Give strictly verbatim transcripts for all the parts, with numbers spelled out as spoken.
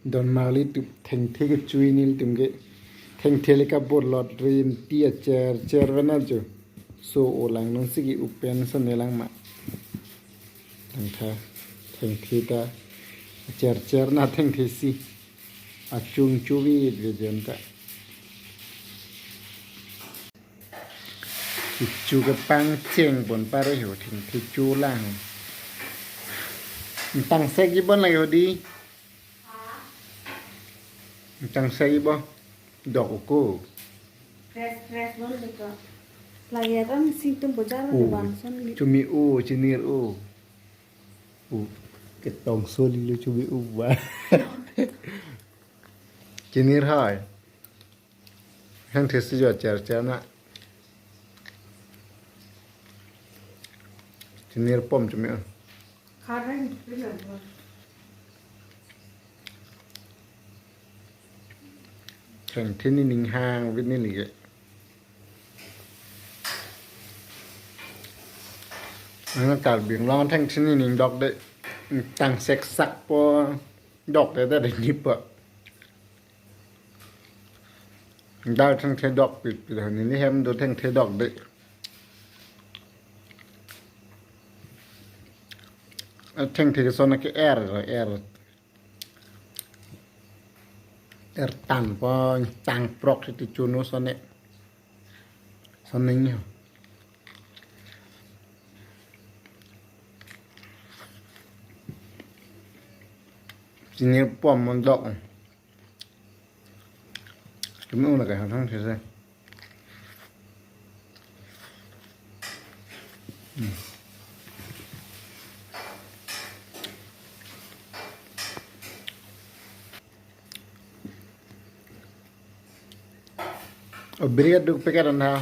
Don marli tu thengthe kecho-i nelitum ke. Thengthe le kabor lot rim ti acher cher vena jo. So o lang non si ke-u pen so ne lang ma. Thengthe, thengthe ta acher cher na thengthe si. Achung chu-i ve jen ta. Kecho kepangcheng pon pare ho thengthe cho lang. Tang sek-i pon lagi ho di. Tang sek-i bo. Dok uko. Fresh, fresh non deka. Lagi atan singtum bojar Oh. Di bangson di. Chumi-o, chinir-o. U. Ketong soli lo chumi-o ba. Chinir hai. Thengthe si jo cher cher na. Chinir pom chumi-o. Karen, bilang. Thengthe nening hang vit neli ke. Ana Karbi Anglong thengthe nening dokde. Tang sek sak po dokde de ni po. Dal thengthe dok pit pit neli hem do thengthe dokde. Thengthe ke son ke er er. Er tan po tang prok si ti chuno sone. Sone nyo. Chinir pom mon dok. Chumi-o na ka hang hang se se. Hmm. O biri aduk packet an ha.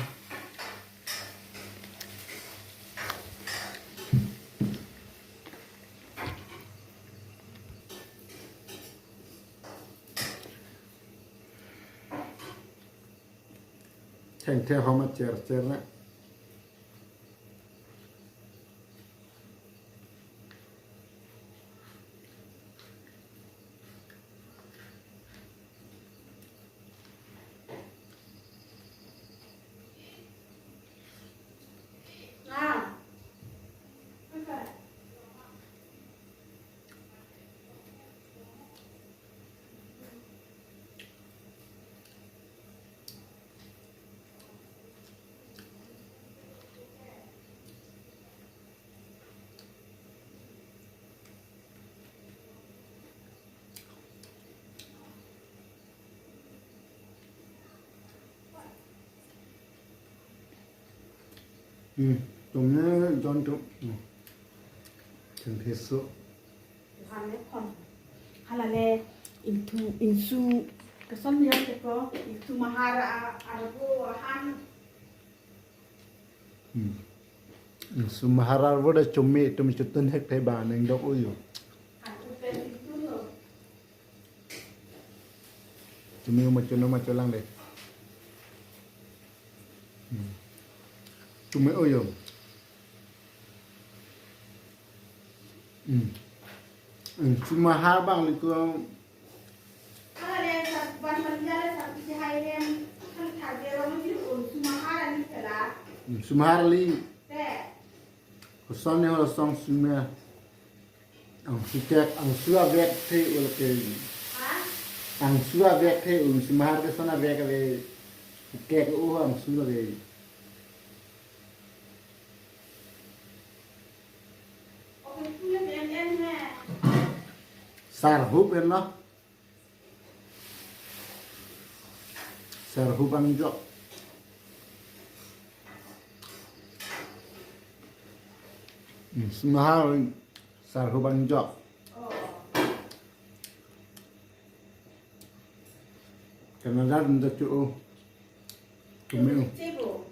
Thengthe homa cher cher na. Hmm, tum ne don tum. Hmm. Thengthe so. Tuhan ne phon. Halale ingtu ingsu keson yang teko ingsu mahara arbo han. Hmm. Ingsu mahara arbo da chumi tum chutun hek thai ba neng dok uyo. Aku pe ingsu lo. Chumi uma chuno ma chulang de. Hmm. Chumi uyo. Hmm. Hmm, chuma ha bang ni ko. Kala le sa ban ban ya le sa pi hai hem kan thar de ro ni un chuma ha ni kala. Hmm, chuma ha li. Te. Koson ne ho song chuma. Angsu kek, angsu avek the ul ke. Ha? Angsu avek the un chuma ha ke son avek ave. Kek o angsu ave. Sarhup henlo. Sarhup angjok. Hmm, chuma ha sarhup angjok. Canada tum ta chu o. Chumi-o. Chebo.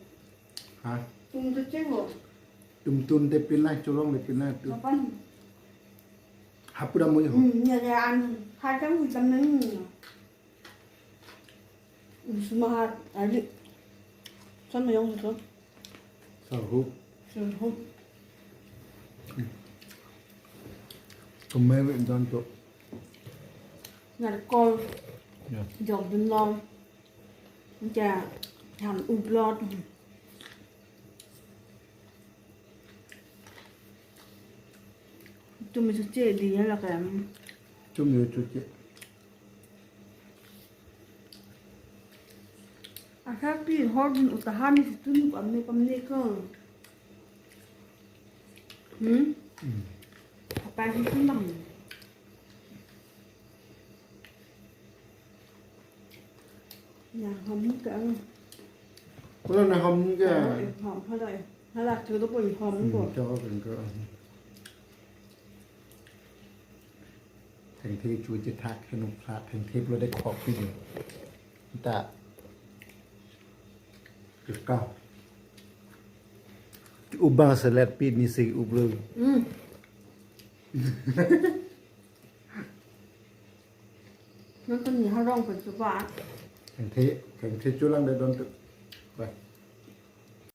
Ha? Tum ta chebo. Tum tun te pin lang, cholong te pin lang tu. Kapan? Hapu dam mo yo. Hmm, ya ya an. Hadam hui dam nang. Hmm, chuma ha ali. Son ma yong so. Sarhup. Sarhup. Tum me don to. Narkol. Ya. Jokdunlong. Anke than uplot. Tumi chuche di ya la kem. Tumi chuche. Asa pi hor din utahan ni situn pamne pamne ko. Hmm? Hmm. Apa sih tuh bang? Ya, hom ke ang. Kalau na hom ke. Hom, hala, hala, tu tu pun hom ko. Hmm, cakap ke. Thengthe chu chethak, henuk thak, thengthe pulo de khok pi jo. Ta. Keka. Ubang selet pi ni si uplo. Hmm. Nonton ni harong pen coba. Thengthe, thengthe chulang de don tu. Ba.